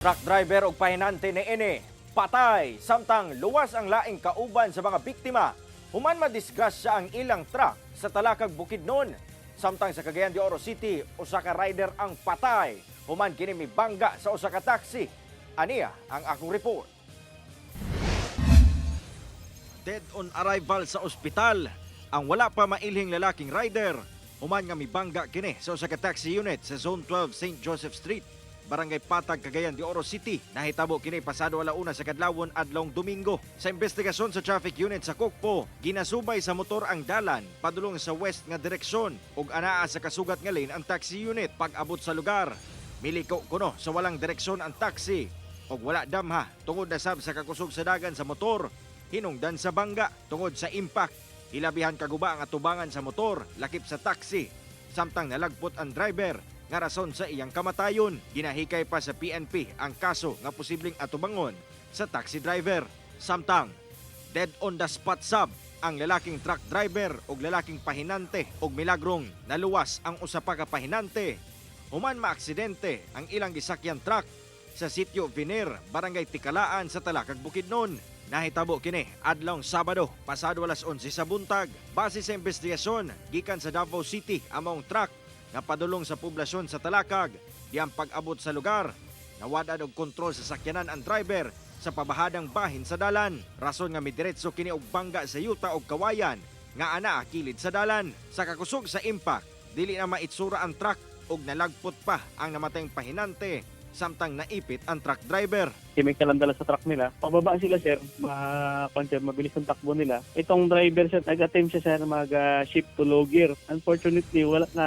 Truck driver og pahinante niini patay samtang luwas ang laing kauban sa mga biktima human madisgrasya ang ilang truck sa Talakag, Bukidnon. Samtang sa Cagayan de Oro City, usa ka rider ang patay human kini mibangga sa usa ka taxi. Ania ang akong report. Dead on arrival sa ospital ang wala pa mailhing lalaking rider human nga mibangga kini sa usa ka taxi unit sa Zone 12, St. Joseph Street, Barangay Patag, Cagayan de Oro City. Nahitabo kini pasado 1:00 sa kadlawon adlong Domingo. Sa investigasyon sa traffic unit sa Kokpo, ginasubay sa motor ang dalan padulong sa west nga direksyon ug anaa sa kasugat nga lane ang taxi unit. Pag-abot sa lugar, miliko kuno sa walang direksyon ang taxi ug wala damha tungod na sab sa kakusog sa dagan sa motor hinungdan sa bangga. Tungod sa impact, hilabihan kaguba ang atubangan sa motor lakip sa taxi samtang nalagpot ang driver nga rason sa iyang kamatayon. Ginahikay pa sa PNP ang kaso nga posibleng atubangon sa taxi driver. Samtang dead on the spot sab ang lalaking truck driver ug lalaking pahinante ug milagrong naluwas ang usa pa ka pahinante human maaksidente ang ilang gisakyan truck sa sitio Viner, Barangay Tikalaan sa Talakag, Bukidnon. Nahitabo kini adlawng Sabado, pasado 11:00 sa buntag. Base sa investigasyon, gikan sa Davao City ang maong truck nga padulong sa poblasyon sa Talakag. Diyang pag-abot sa lugar, nawad-an og kontrol sa sakyanan ang driver sa pabahadang bahin sa dalan. Rason nga midiretso kini og bangga sa yuta og kawayan nga anaa kilid sa dalan. Sa kakusog sa impact, dili na maitsura ang truck ug nalagpot pa ang namatayng pahinante samtang naipit ang truck driver. Chemical ang dala sa truck nila. Pababa sila, sir, ma sir, mabilis ang takbo nila. Itong driver, sir, nag-attempt siya, sir, mag-shift to low gear. Unfortunately, wala na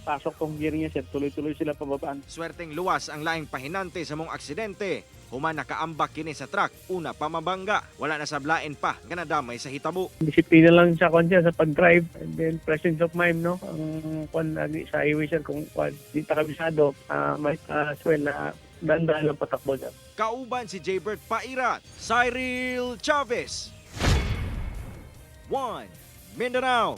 pasok tong gear niya, sir. Tuloy-tuloy sila pababaan. Swerteng luwas ang laing pahinante sa maong aksidente human nakaambak kini sa truck una pa mabangga. Wala na sablain pa nga nadamay sa hitabo. Disiplina lang siya kwan siya sa pag-drive and then presence of mind, no? Ang kwan lagi sa highway, sir, kung kwan di ta kabisado, might as well na dahan-dahan lang patakbo, sir. Kauban si Jaybert Pairat, Cyril Chavez. 1 Mindanao.